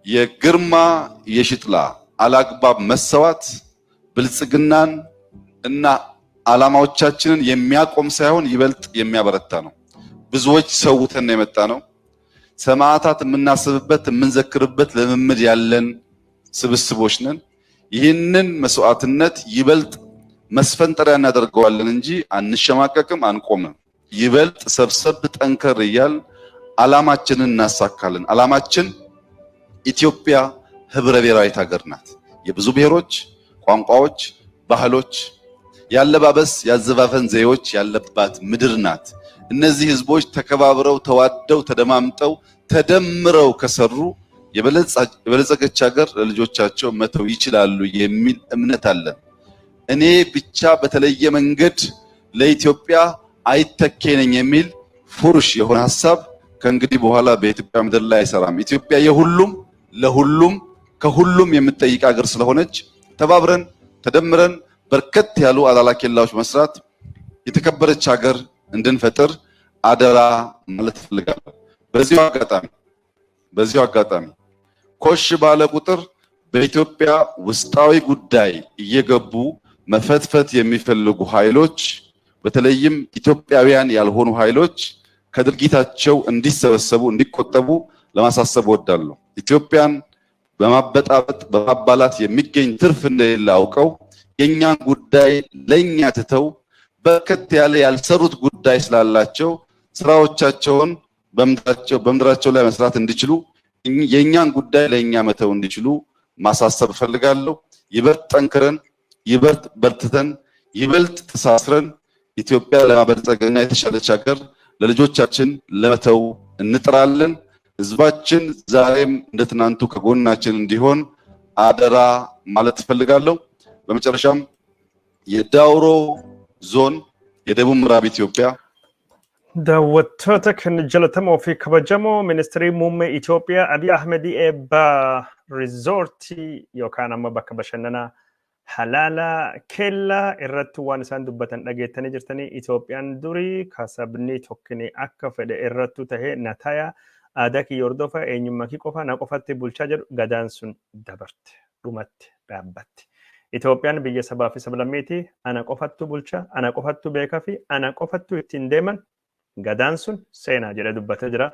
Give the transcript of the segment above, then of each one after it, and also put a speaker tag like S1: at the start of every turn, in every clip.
S1: የግርማ የሺጥላ አላግባብ መሰዋት ብልጽግናን እና ዓላማዎቻችንን የሚያቆም ሳይሆን ይበልጥ የሚያበረታ ነው። ብዙዎች ሰውተን ነው የመጣ ነው። ሰማዕታት የምናስብበት የምንዘክርበት ልምምድ ያለን ስብስቦች ነን። ይህንን መስዋዕትነት ይበልጥ መስፈንጠሪያ እናደርገዋለን እንጂ አንሸማቀቅም፣ አንቆምም። ይበልጥ ሰብሰብ ጠንከር እያል ዓላማችንን እናሳካለን። ዓላማችን ኢትዮጵያ ህብረ ብሔራዊት ሀገር ናት። የብዙ ብሔሮች፣ ቋንቋዎች፣ ባህሎች፣ ያለባበስ፣ ያዘፋፈን ዘዬዎች ያለባት ምድር ናት። እነዚህ ህዝቦች ተከባብረው ተዋደው ተደማምጠው ተደምረው ከሰሩ የበለጸገች ሀገር ለልጆቻቸው መተው ይችላሉ የሚል እምነት አለን። እኔ ብቻ በተለየ መንገድ ለኢትዮጵያ አይተኬ ነኝ የሚል ፉርሽ የሆነ ሀሳብ ከእንግዲህ በኋላ በኢትዮጵያ ምድር ላይ አይሰራም። ኢትዮጵያ የሁሉም ለሁሉም ከሁሉም የምትጠይቅ ሀገር ስለሆነች ተባብረን ተደምረን በርከት ያሉ አላላ ኬላዎች መስራት የተከበረች ሀገር እንድንፈጥር አደራ ማለት እፈልጋለሁ። በዚሁ አጋጣሚ ኮሽ ባለ ቁጥር በኢትዮጵያ ውስጣዊ ጉዳይ እየገቡ መፈትፈት የሚፈልጉ ኃይሎች፣ በተለይም ኢትዮጵያውያን ያልሆኑ ኃይሎች ከድርጊታቸው እንዲሰበሰቡ፣ እንዲቆጠቡ ለማሳሰብ እወዳለሁ። ኢትዮጵያን በማበጣበጥ በማባላት የሚገኝ ትርፍ እንደሌለ አውቀው የእኛን ጉዳይ ለእኛ ትተው በርከት ያለ ያልሰሩት ጉዳይ ስላላቸው ስራዎቻቸውን በምድራቸው ላይ መስራት እንዲችሉ፣ የእኛን ጉዳይ ለእኛ መተው እንዲችሉ ማሳሰብ እፈልጋለሁ። ይበልጥ ጠንክረን፣ ይበልጥ በርትተን፣ ይበልጥ ተሳስረን ኢትዮጵያ ለማበልጸግና የተሻለች ሀገር ለልጆቻችን ለመተው እንጥራለን። ህዝባችን ዛሬም እንደ ትናንቱ ከጎናችን እንዲሆን አደራ ማለት እፈልጋለሁ። በመጨረሻም የዳውሮ ዞን የደቡብ ምዕራብ ኢትዮጵያ
S2: Daawwattoota kan jaallatamoo fi kabajamoo, ministeerri muummee Itoophiyaa Abiy Ahmed eebba riizoortii yookaan ammoo bakka bashannanaa Halaala Keellaa irratti waan isaan dubbatan dhageettanii jirtanii. Itoophiyaan durii ka sabni tokkini akka fedhe irrattu tahee na taya, aadaa kiyya hordofa, eenyummaa kii qofa na qofatti bulchaa jedhu, gadaan sun dabarte, dhumatti, dhaabbatte. Itoophiyaan biyya sabaa fi sablammiiti. Ana qofattu bulcha, ana qofattu beekaa fi ana qofattu ittiin deeman, gadaan sun seenaa jedhee dubbatee jira.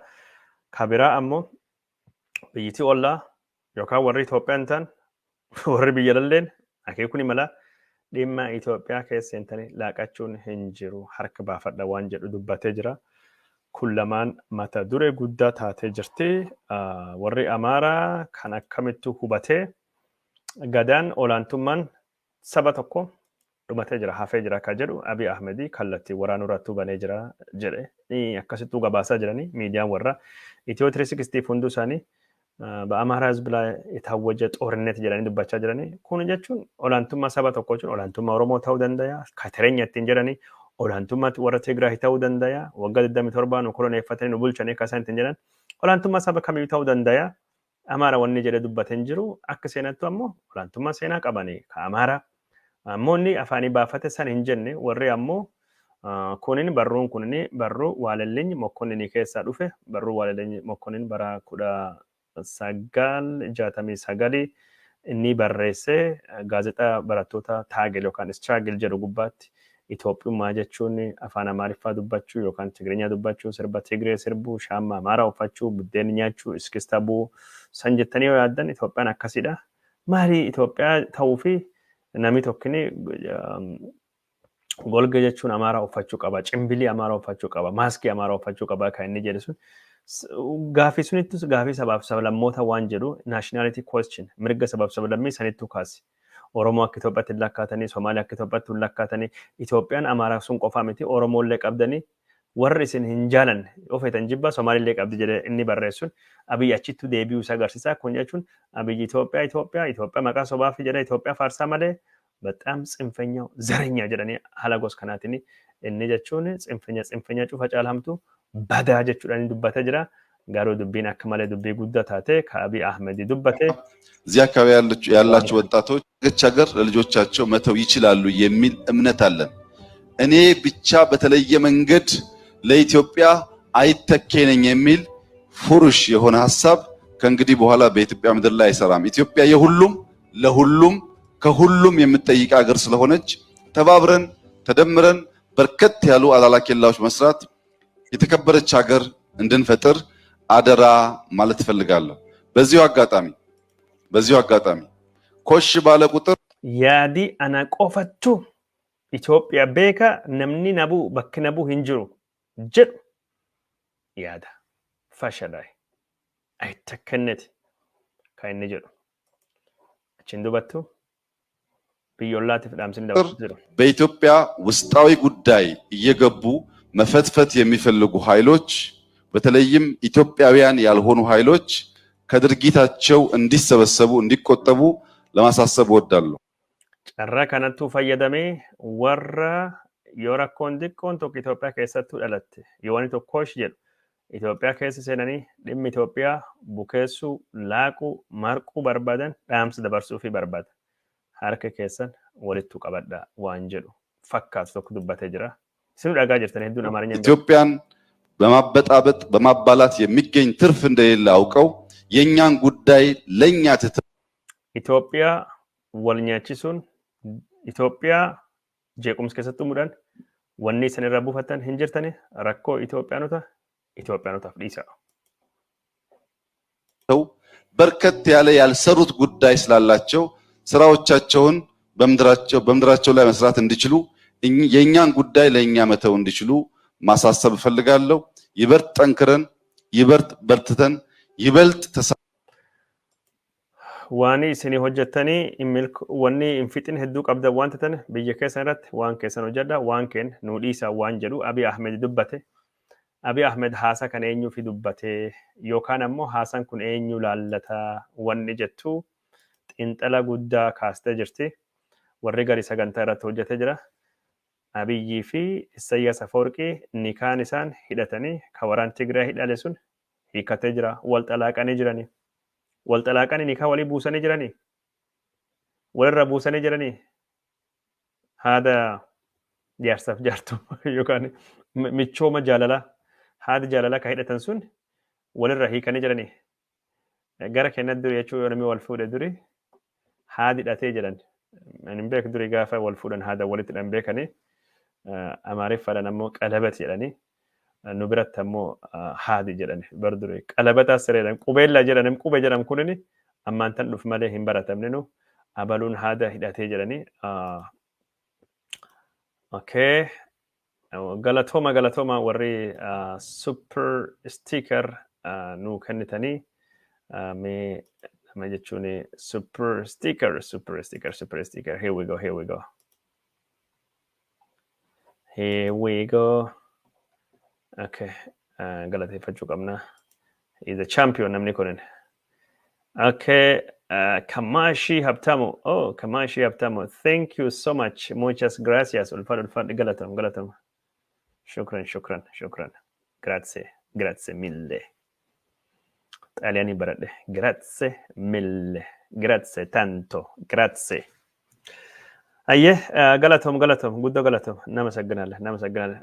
S2: Kabiraa ammoo biyyitii ollaa yookaan warri Itoophiyaan ta'an, warri biyya lalleen akeekuni mala dhimma Itoophiyaa keessa seentanii laaqachuun hin jiru, harka baafadha waan jedhu dubbatee jira. Kun lamaan mata duree guddaa taatee jirti. Warri Amaaraa kan akkamittu hubatee gadaan olaantummaan saba tokko dhumatee jira, hafee jira akka jedhu Abiy Ahmedii kallattii waraanuu irratti banee jira jedhe akkasittuu gabaasaa jiranii. Miidiyaan warra Itiyoo 360 hunduu isaanii በአማራ ሕዝብ ላይ የታወጀ ጦርነት jedhanii dubbachaa jiranii. Kun jechuun olaantummaa saba tokko jechuun olaantummaa Oromoo ta'uu danda'a, katereenya ittiin jedhanii olaantummaa warra Tigraay ta'uu danda'a, waggaa 27 nu koloneeffatanii nu bulchanii akka isaan ittiin jedhan olaantummaa saba kamiyyuu ta'uu danda'a. Amaara wanni jedhee dubbate hin jiru. Akka seenattu ammoo olaantummaa seenaa qabanii ka Amaara. Ammoo inni afaanii baafate san hin jenne. Warri ammoo kunin barruun kunin barruu Waalellinyi Mokkonninii keessaa dhufe. Barruu Waalellinyi Mokkonnin bara 1969 inni barreesse gaazexaa barattoota Taagel yookaan Struggle jedhu gubbaatti, Itoophiyummaa jechuun afaan Amaariffaa dubbachuu yookaan Tigirinya dubbachuu, sirba Tigree sirbuu, shaamma Amaaraa uffachuu, buddeen nyaachuu, iskista bu'uu san jettanii yoo yaaddan Itoophiyaan akkasidha. Maali Itoophiyaa ta'uu fi namni tokkini golga jechuun Amaaraa uffachuu qaba, cimbilii Amaaraa uffachuu qaba, maaskii Amaaraa uffachuu qaba kan inni jedhe sun gaafii sunittus gaafii sabaaf sablammoota waan jedhu, nationality question, mirga sabaaf sablammii sanittu kaase. Oromoo akka Itoophiyaatti hin lakkaatanii, Somaalee akka Itoophiyaatti hin lakkaatanii, Itoophiyaan Amaaraa sun qofaa miti, Oromoollee qabdanii, warri isin hin jaalanne yoo feetan jibba, Somaalillee qabdi jedhee inni barreessuun Abiyyi achittu deebi'uu isa agarsiisa. Kun jechuun Abiyyi Itoophiyaa Itoophiyaa Itoophiyaa maqaa sobaa fi jedhee Itoophiyaa faarsaa malee በጣም ጽንፈኛው ዘረኛ jedhanii haala gosa kanaatiin inni jechuun ጽንፈኛ ጽንፈኛ cufa caalhamtu badaa jechuudhaan dubbatee jira. Garuu dubbiin akka malee dubbii guddaa taate ka Abiy Ahmed dubbate.
S1: እዚህ አካባቢ ያላችሁ ወጣቶች ሀገር ለልጆቻቸው መተው ይችላሉ የሚል እምነት አለን። እኔ ብቻ በተለየ መንገድ ለኢትዮጵያ አይተኬ ነኝ የሚል ፉርሽ የሆነ ሀሳብ ከእንግዲህ በኋላ በኢትዮጵያ ምድር ላይ አይሰራም። ኢትዮጵያ የሁሉም፣ ለሁሉም፣ ከሁሉም የምትጠይቅ ሀገር ስለሆነች ተባብረን ተደምረን በርከት ያሉ አላላ ኬላዎች መስራት የተከበረች ሀገር እንድንፈጥር አደራ ማለት እፈልጋለሁ። በዚሁ አጋጣሚ ኮሽ ባለ ቁጥር
S2: Yaadi ana qofattu Itoophiyaa beeka, namni na bu'u bakki na bu'u hin jiru jedhu yaada fashalaa'e ayitakkanneti kan inni jedhu. Achiin dubattu biyyoolaatiif dhaamsin dabarsu jiru.
S1: በኢትዮጵያ ውስጣዊ ጉዳይ እየገቡ መፈትፈት የሚፈልጉ ኃይሎች፣ በተለይም ኢትዮጵያውያን ያልሆኑ ኃይሎች ከድርጊታቸው እንዲሰበሰቡ፣ እንዲቆጠቡ ለማሳሰብ እወዳለሁ።
S2: Carraa kanattuu fayyadamee warra yoo rakkoon xiqqoon tokko Itoophiyaa keessattuu dhalatte, yoo wanni tokkosh jedhu Itoophiyaa keessa seenanii dhimma Itoophiyaa bukeessuu, laaquu, marquu barbaadan dhaamsa dabarsuufii barbaada. Harka keessan walittu qabadhaa waan jedhu fakkaatu tokko dubbatee jira. Isin dhagaa jirtan hedduun Amaarinya hin beeku.
S1: ኢትዮጵያን በማበጣበጥ በማባላት የሚገኝ ትርፍ እንደሌለ አውቀው የእኛን ጉዳይ ለእኛ ትተው
S2: Itoophiyaa wal nyaachisuun, Itoophiyaa jeequmsa keessatti uumuudhaan wanni isin irraa buufattan hin jirtani, rakkoo Itoophiyaanota Itoophiyaanotaaf dhiisa.
S1: በርከት ያለ ያልሰሩት ጉዳይ ስላላቸው ስራዎቻቸውን በምድራቸው ላይ መስራት እንዲችሉ፣ የእኛን ጉዳይ ለእኛ መተው እንዲችሉ ማሳሰብ እፈልጋለሁ። ይበልጥ ጠንክረን፣ ይበልጥ በርትተን፣ ይበልጥ
S2: Waan isinii hojjettanii wanni hin fixin hedduu qabdan waan taatan biyya keessan irratti waan keessan hojjedha, waan keenya nuu dhiisa waan jedhu Abiy Ahmed dubbate. Abiy Ahmed haasaa kana eenyuufi dubbate yookaan ammoo haasaan kun eenyu laallataa wanni jettu xiinxala guddaa kaastee jirti. Warri gari sagantaa irratti hojjetee jira. Abiyyii fi Isayyaas Afawarqii nikaan isaan hidhatanii kan waraan Tigraay hidhale sun hiikkatee jira. Wal xalaaqanii jiranii. Wal xalaaqanii nikaa walii buusanii jiranii. Walirra buusanii jiranii. Haada jaarsaaf jaartuu yookaan michooma jaalalaa, haada jaalalaa kan hidhatan sun walirra hiikanii jiranii. Gara keenyatti duri jechuun yoo namni wal fuudhe duri haadi hidhatee jedhan. Ani hin beeku, duri gaafa wal fuudhan haada walitti hidhan beekanii. Amaariffaadhaan ammoo qalabat jedhanii. Nu biratti ammoo haadi jedhani bar duri qalabataas sireedhaan qubeellaa jedhan, qube jedham kunini ammaan tan dhuf malee hin baratamne, nu abaluun haada hidhatee jedhanii. Okay. Galatooma, galatooma warri super sticker nuu kennitanii. Mee nama jechuun super sticker, super sticker, super sticker. Here we go, here we go, here we go. Okay, galateeffachuu qabna. He's a champion namni kunin. Okay, Kamashi Habtamu. Oh, Kamashi Habtamu, thank you so much. Muchas gracias. Ulfaadhu, ulfaadhu, galatam, galatam. Shukran, shukran, shukran. Grazie, grazie mille. Xaaliyaanii baradhe. Grazie mille, grazie tanto, grazie. Ayyee, galatoom, galatoom, guddoo galatoom. እናመሰግናለን, እናመሰግናለን.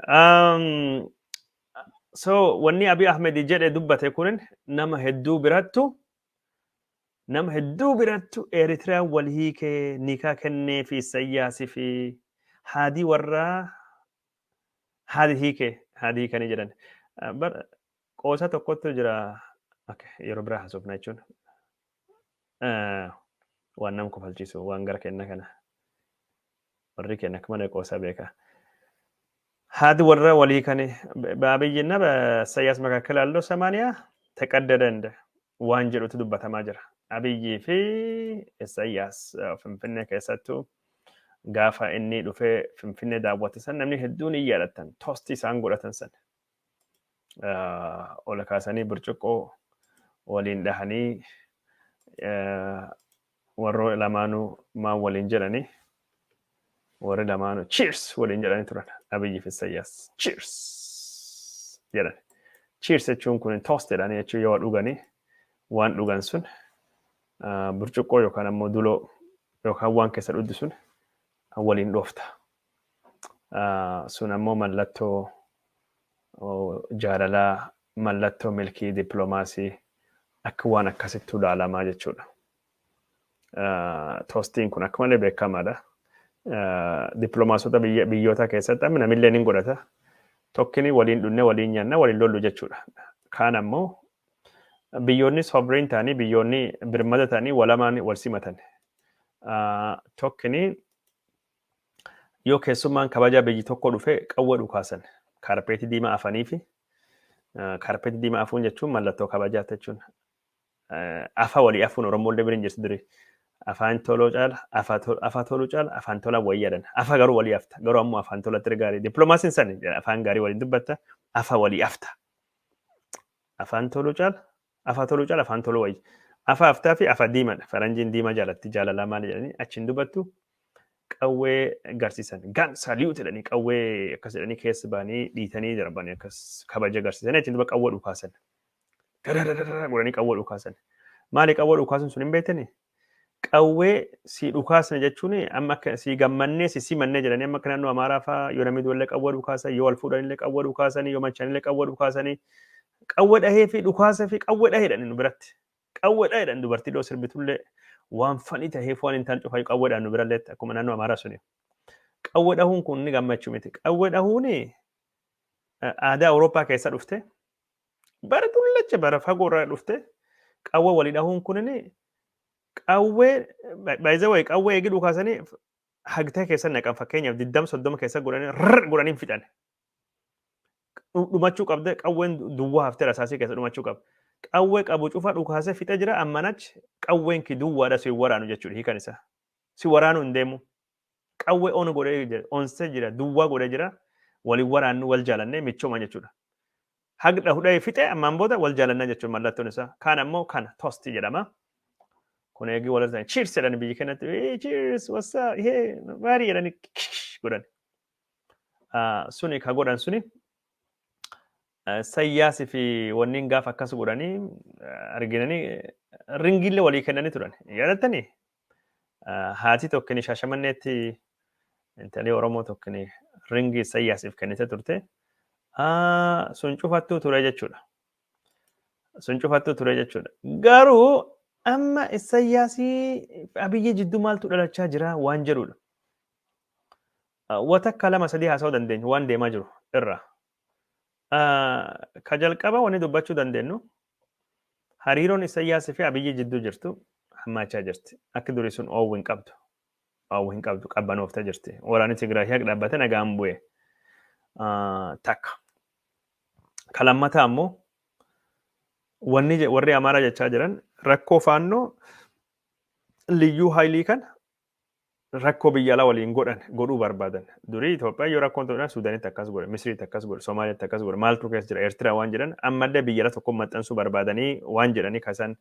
S2: So wanni Abiy Ahmed jedhe dubbate kunin nama hedduu birattu Eritiriyaan wal hiikee nikaa kennee fi Isayyaasii fi haadii warraa haadi hiikee haadi hiikanii jedhan. Qoosa tokkotu jira. Okay, yeroo biraa haasofna jechuun. Waan nama kofalchiisu waan gara kenna kana. Warri kenna akka malee qoosaa beeka. Haadi warra walii kan በአብይና በኢሳያስ መካከል ያለው 80 ተቀደደ እንደ waan jedhutu dubbatamaa jira. Abiyyii fi Isaayyaas Finfinnee keessattuu gaafa inni dhufee Finfinnee daawwate san namni hedduun hin yaadatan, toast isaan godhatan san. Ol kaasanii burcuqqoo waliin dhahanii warra lamaanuu maal waliin jedhanii, warri lamaanuu "Cheers" waliin jedhanii turan. Abiyyii fi Isaayyaas "Cheers" jedhan. Cheers jechuun kun toast jedhanii jechuun yoo dhuganii waan dhugan sun burcuqqoo yookaan ammoo duloo yookaan waan keessa dhugdu sun waliin dhoofta. Sun ammoo mallattoo jaalalaa, mallattoo milkii dippiloomaasii. Akka waan akkasitti ilaalamaa jechuudha. Toastiin kun akka malee beekamaadha. Dippiloomaasota biyyoota keessatti amma namillee ni godhata. Tokkini waliin dhunne waliin nyaanna waliin lollu jechuudha. Kaan ammoo biyyoonni sovereign ta'anii biyyoonni birmada ta'anii walamaan wal simatan. Tokkini yoo keessummaan kabajaa biyyi tokko dhufe qawwee dhukaasan kaarpeetii diimaa afanii fi kaarpeetii diimaa afuun jechuun mallattoo kabajaa jechuun afa walii afuun Oromollee bira hin jirtu durii. Afaan toluu caala afa toluu caala afaan tola wayii jedhan afa garuu walii afta garuu ammoo afaan tolatti gaarii dippiloomaasiin sani afaan gaarii waliin dubbatta afa walii afta. Afaan toluu caala afa toluu caala afaan toluu wayii. Afa aftaa fi afa diimaadha. Faranjiin diimaa jaalatti jaalalaa maali jedhanii achiin dubbattu qawwee garsiisan. Gun salute jedhanii qawwee akkas jedhanii keessa ba'anii dhiitanii darbanii akkas kabaja garsiisanii achiin duba qawwee dhukaasan. Darararara godhanii qawwee dhukaasan. Maali qawwee dhukaasan sun hin beektanii? Qawwee si dhukaasne jechuun amma akka si gammannee si simannee jedhanii amma akka naannoo Amaaraa fa'aa yoo namni du'allee qawwee dhukaasan yoo wal fuudhanillee qawwee dhukaasanii yoo machaanillee qawwee dhukaasanii qawwee dhahee fi dhukaasa fi qawwee dhahee jedhanii nu biratti. Qawwee dhahee jedhan dubartii dhoo sirbitullee waan fanii taheef waan hin taane cufaa qawweedhaan nu birallee akkuma naannoo Amaaraa suni. Qawwee dhahuun kun ni gammachuu miti. Qawwee dhahuun aadaa Awurooppaa keessa dhufte bara dullacha bara fagoo irraa dhufte qawwee walii dhahuun kunin qawwee by the way qawwee eegi dhukaasanii hagtee keessa naqan fakkeenyaaf 20 30 keessa godhanii rrr godhanii fixan. Dhumachuu qabde qawween duwwaa haftee rasaasii keessa dhumachuu qaba. Qawwee qabu cufa dhukaasee fixe jira amman achi qawween ki duwwaadha si waraanu jechuudha hiikan isaa. Si waraanu hin deemu. Qawwee on godhee jira onsee jira duwwaa godhee jira waliin waraannu wal jaalannee michooma jechuudha. Hagda hudhee fixe ammaan booda wal jaalannaa jechuudha mallattoon isaa. Kaan ammoo kana toast jedhama. Kun eegii wal argatan cheers jedhani biyyi keenyatti cheers what's up hey maari jedhani godhan. Suni ka godhan suni Isayyaasii fi wanniin gaafa akkas godhanii arginanii ringiillee walii kennanii turan. Yaadattanii? Haati tokkini Shaashamanneetti intalli Oromoo tokkini ringii Isayyaasiif kennite turte. Sun cufattuu ture jechuudha. Sun cufattuu ture jechuudha. Garuu amma Isayyaasii Abiyyi jidduu maaltu dhalachaa jira waan jedhudha. Watakka lama sadii haasa'uu dandeenya waan deemaa jiru irraa. Ka jalqaba wanni dubbachuu dandeenyu hariiroon Isayyaasii fi Abiyyi jidduu jirtu hammaachaa jirti. Akka durii sun oowwu hin qabdu. Oowwu hin qabdu qabbanooftee jirti. Waraanni Tigraay haqa dhaabbate nagaan bu'e. Takka. Ka lammataa ammoo wanni warri Amaaraa jechaa jiran rakkoo faannoo liyyuu haayilii kana rakkoo biyya alaa waliin godhan godhuu barbaadan. Durii Itoophiyaan yoo rakkoon ta'u Suudaanitti akkas godhe, Misiriitti akkas godhe, Somaaliyaatti akkas godhe, maaltu keessa jira, Eertiraa waan jedhan ammallee biyya ala tokko maxxansuu barbaadanii waan jedhanii kan isaan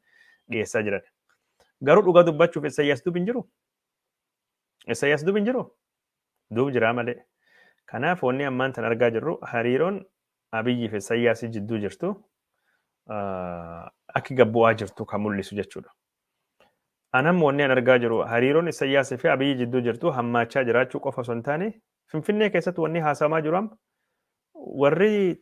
S2: dhiyeessaa jiran. Garuu dhugaa dubbachuuf Isayyaas duub hin jiru. Isayyaas duub hin jiru. Duub jiraa malee. Kanaaf wanni ammaan tan argaa jirru hariiroon Abiyyi fi Isayyaas jidduu jirtu akka gabbu'aa jirtu kan mul'isu jechuudha. Anam wanni an argaa jiru hariiroon Isayyaas fi Abiyyi jidduu jirtu hammaachaa jiraachuu qofa osoo hin taane Finfinnee keessatti wanni haasawamaa jiru amma warri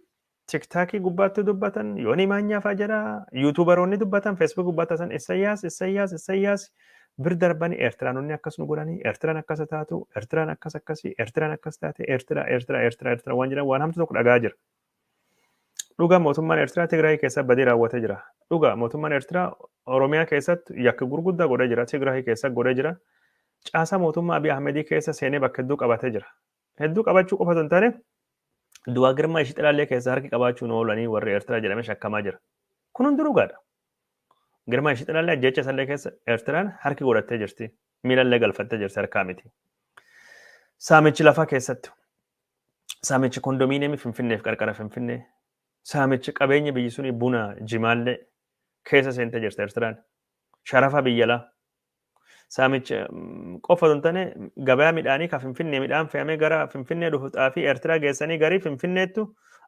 S2: TikTokii gubbaatti dubbatan Yoonii Maanyaa fa'aa jira YouTuberoonni dubbatan Facebook gubbaatti haasa'an Isayyaas Isayyaas Isayyaas bir darbanii Eertiraanonni akkas nu godhanii Eertiraan akkas taatu Eertiraan akkas akkasii Eertiraan akkas taate Eertiraa Eertiraa Eertiraa Eertiraa waan jedhan waan hamtu tokko dhagaa jira. Dhugaa mootummaan Eertiraa Tigraay keessa badii raawwatee jira. Dhugaa mootummaan Eertiraa Oromiyaa keessatti yakka gurguddaa godhee jira. Tigraay keessa godhee jira. Caasaa mootummaa Abiy Ahmedii keessa seenee bakka hedduu qabatee jira. Hedduu qabachuu qofa osoo hin taane du'aa Girmaa Yeshixilaallee keessa harki qabaachuun oolanii warri Eertiraa jedhamee shakkamaa jira. Kun hundi dhugaadha. Girmaa Yeshixilaallee ajjeecha isallee keessa Eertiraan harki godhattee jirti. Miilallee galfattee jirti harkaa miti. Saamichi lafaa keessatti saamichi kondomiiniyamii Finfinneef qarqara Finfinnee, saamichi qabeenya biyyi suni buna jimaallee keessa seentee jirti Eertiraan. Sharafa biyya alaa. Saamichi qofa osoo hin taane gabayaa midhaanii ka Finfinnee midhaan fe'amee gara Finfinnee dhufu xaafii Eertiraa geessanii garii Finfinneettu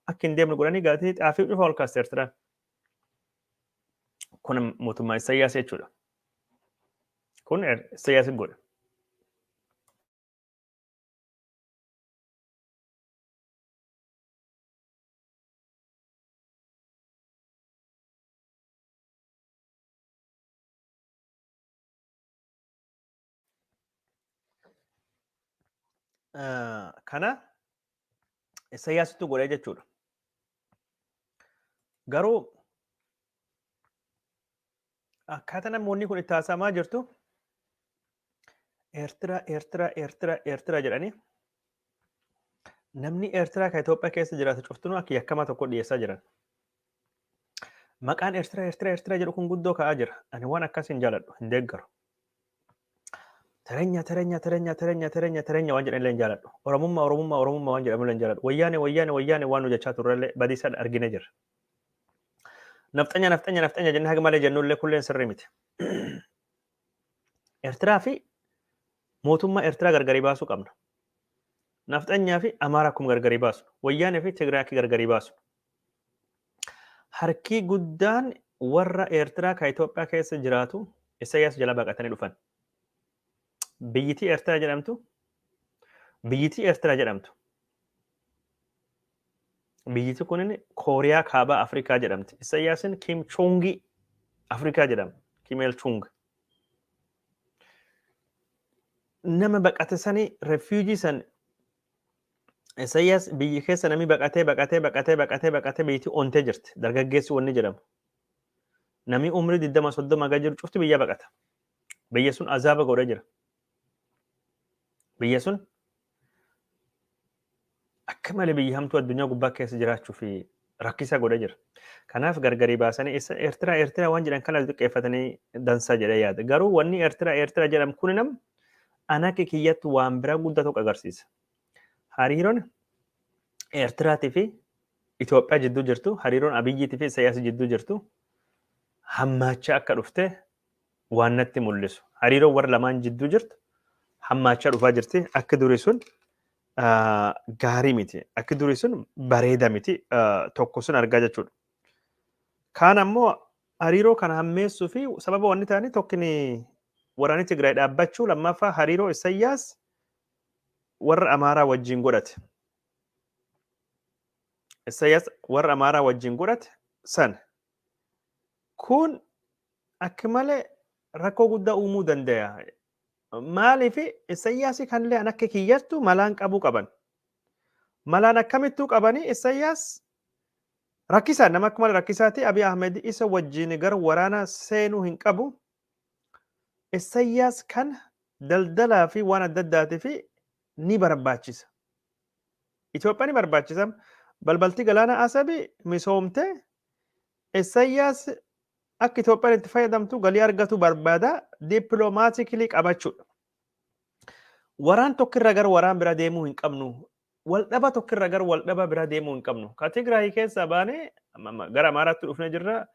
S2: akka hin deemne godhanii gatii xaafii cufa ol kaaste Eertiraan. Kun mootummaa Isayyaas jechuudha. Kun Isayyaas godhe. Kana Isayyaasitu godhee jechuudha. Garuu akkaataa namoonni kun itti haasa'amaa jirtu, Eertiraa, Eertiraa, Eertiraa, Eertiraa jedhanii namni Eertiraa kan Itoophiyaa keessa jiraatu cuftunuu akka yakkamaa tokko dhiyeessaa jiran. Maqaan Eertiraa, Eertiraa, Eertiraa jedhu kun guddoo ka'aa jira. Ani waan akkas hin jaaladhu, hin deeggaru. Terenya, terenya, terenya, terenya, terenya, terenya waan jedhan illee hin jaaladhu. Oromummaa, Oromummaa, Oromummaa waan jedhamu illee hin jaaladhu. Wayyaane, wayyaane, wayyaane waan nu jechaa turrellee badiisaa argine jirra. Nafxanya, nafxanya, nafxanya jennee haga malee jennullee kulleen sirrii miti. Eertiraa fi mootummaa Eertiraa gargarii baasuu qabna. Nafxanyaa fi Amaaraa akkuma gargarii baasu. Wayyaanee fi Tigraay akka gargarii baasu. Harkii guddaan warra Eertiraa kan Itoophiyaa keessa jiraatu Isayyaas jala baqatanii dhufan. Biyyitii Eertiraa jedhamtu, biyyitii Eertiraa jedhamtu. Biyyiti kunin Kooriyaa Kaabaa Afrikaa jedhamti. Isayyaasin Kim Chungi Afrikaa jedhama. Kim El Chung. Nama baqate sani, refugee san, Isayyaas biyyi keessa namni baqatee baqatee baqatee baqatee baqatee biyyiti ontee jirti. Dargaggeessi wanni jedhamu. Namni umrii 20 30 gad jiru cufti biyya baqata. Biyya sun azaaba godhee jira. Biyya sun akka malee biyya hamtuu addunyaa gubbaa keessa jiraachuu fi rakkisaa godhee jira. Kanaaf gargarii baasanii isa Eertiraa, Eertiraa waan jedhan kana xiqqeeffatanii dansaa jedhee yaada. Garuu wanni Eertiraa, Eertiraa jedhamu kun nam an akka kiyyatti waan biraa guddaa tokko agarsiisa. Hariiroon Eertiraatii fi Itoophiyaa jidduu jirtu, hariiroon Abiyyiitii fi Isaayyaas jidduu jirtu hammaachaa akka dhufte waan natti mul'isu. Hariiroon warra lamaan jidduu jirtu hammaachaa dhufaa jirti. Akka durii sun gaarii miti. Akki durii sun bareeda miti. Tokko sun argaa jechuudha. Kaan ammoo hariiroo kana hammeessuu fi sababa wanni ta'anii tokkini waraanni Tigraay dhaabbachuu, lammaffaa hariiroo Isayyaas warra Amaaraa wajjin godhate. Isayyaas warra Amaaraa wajjin godhate san. Kun akka malee rakkoo guddaa uumuu danda'a. Maaliif Isayyaas kanillee an akka kiyyattu malaan qabuu qaban. Malaan akkamittuu qabanii Isayyaas rakkisaa, nama akka malee rakkisaati. Abiy Ahmed isa wajjin gara waraanaa seenuu hin qabu. Isayyaas kan daldalaa fi waan adda addaatii fi ni barbaachisa. Itoophiyaa ni barbaachisa. Balbalti galaana Asabi misoomte, Isayyaas akka Itoophiyaan itti fayyadamtu galii argatu barbaada, diplomatically qabachuudha. Waraan tokkirra gara waraan bira deemuu hin qabnu. Waldhaba tokkirra gara waldhaba bira deemuu hin qabnu. Ka Tigraay keessaa baanee gara Amaaraatti dhufnee jirra.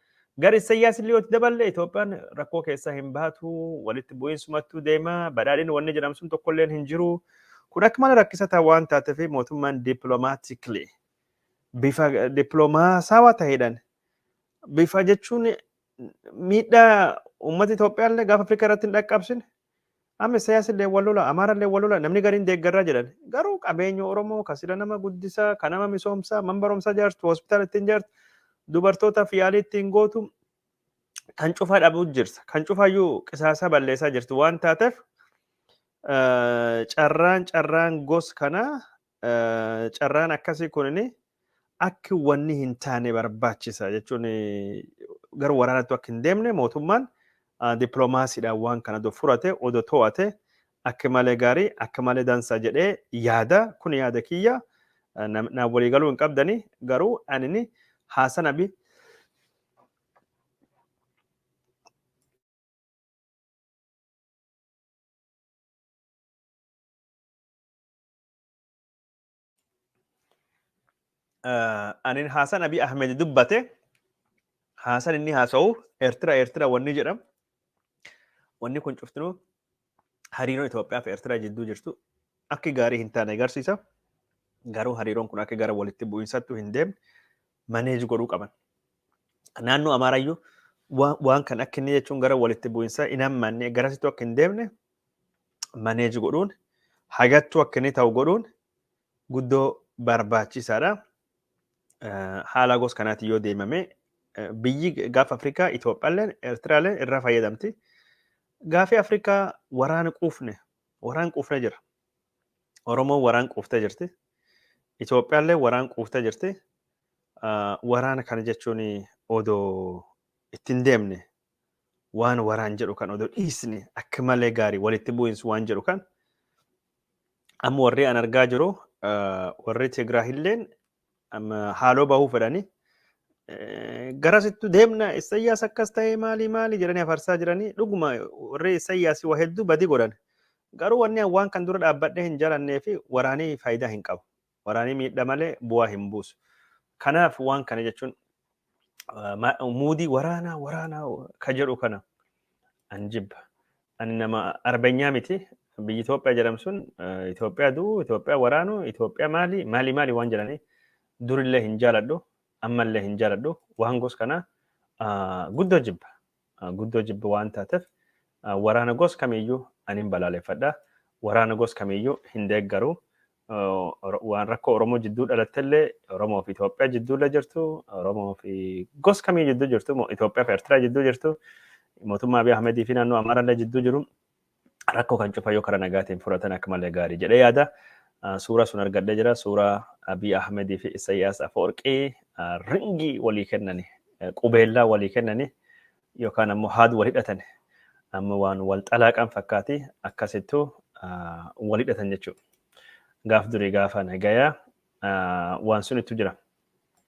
S2: Gara Isayyaas illee yoo itti daballe Itoophiyaan rakkoo keessaa hin baatu, walitti bu'iinsumattuu deema, badhaadhina wanni jedhamu sun tokkolleen hin jiru. Kun akka malee rakkisataa waan taateef mootummaan diplomatically, bifa dippiloomaasawaa ta'eedhaan, bifa jechuun miidhaa uummata Itoophiyaa illee gaafa Afrikaa irratti hin dhaqqabsine. Amma Isayaas illee wal lola, Amaara illee wal lola, namni gariin deeggarraa jedhan. Garuu qabeenya Oromoo ka sila nama guddisaa, ka nama misoomsaa, man barumsaa ijaartu, hospitaala ittiin ijaartu, dubartootaaf yaalii ittiin gootu, kan cufaa dhabuu jirta. Kan cufaayyuu qisaasaa balleessaa jirtu waan taateef carraan gos kanaa, carraan akkasii kunini akki wanni hin taane barbaachisa jechuun, gara waraanaatti akka hin deemne mootummaan dippiloomaasiidhaan waan kana odoo furate, odoo to'ate, akka malee gaarii, akka malee dansa jedhee yaada. Kun yaada kiyya, naan walii galuu hin qabdani. Garuu anini haasan Abiy anin haasan Abiy Ahmed dubbate, haasan inni haasa'u, Eertira, Eertira wanni jedhamu, wanni kun cuftinuu hariiroon Itoophiyaa fi Eertiraa jidduu jirtu akki gaarii hin taane agarsiisa. Garuu hariiroon kun akka gara walitti bu'iinsattu hin deemne manage godhuu qaban. Naannoo Amaarayyuu waan kan akka inni jechuun gara walitti bu'iinsa hin hammanne, garasittuu akka hin deemne manage godhuun, hagattuu akka inni ta'u godhuun guddoo barbaachisaadha. Haala gos kanaatiin yoo deemame biyyi gaafa Afrikaa Itoophiyaalleen Eertiraalleen irraa fayyadamti. Gaafii Afrikaa waraana quufne, waraan quufne jira. Oromoon waraan quuftee jirti. Itoophiyaallee waraan quuftee jirti. Waraana kana jechuun odoo ittiin deemne, waan waraan jedhu kan odoo dhiisne akka malee gaarii, walitti bu'iinsi waan jedhu kan. Amma warri an argaa jiru, warri Tigraahilleen amma haaloo bahuu fedhanii garasittu deemna, Isayyaas akkas ta'ee maali maali jedhanii afarsaa jiranii. Dhuguma warri Isayyaas waa hedduu badii godhan. Garuu wanni waan kan dura dhaabbadhee hin jalannee fi waraanii faayidaa hin qabu. Waraanii miidha malee bu'aa hin buusu. Kanaaf waan kana jechuun muudii waraanaa waraanaa ka jedhu kana an jibba. Ani nama arbanyaa miti. Biyyi Itoophiyaa jedhamu sun Itoophiyaa du'u, Itoophiyaa waraanu, Itoophiyaa maali maali maali waan jedhanii durillee hin jaaladhu, ammallee hin jaaladhu. Waan gos kana guddoo jibba. Guddoo jibba waan taateef waraana gos kamiyyuu ani hin balaaleffadha. Waraana gos kamiyyuu hin deeggaru. Waan rakkoo Oromoo jidduu dhalattellee, Oromoo fi Itoophiyaa jidduullee jirtu, Oromoo fi gos kamii jidduu jirtu, Itoophiyaa fi Eertiraa jidduu jirtu, mootummaa Abiy Ahmedii fi naannoo Amaaraallee jidduu jiru, rakkoo kan cufa yoo karaa nagaatiin furatan akka malee gaarii jedhee yaada. Suuraa sun argadhee jira. Suuraa Abiy Ahmedii fi Isaayyaas Afawarqii ringii walii kennani, qubeellaa walii kennani yookaan ammoo haadu wal hidhatan. Amma waan wal xalaaqan fakkaati, akkasittuu wal hidhatan jechuudha. Gaaf durii gaafa nagayaa waan sunittu jira.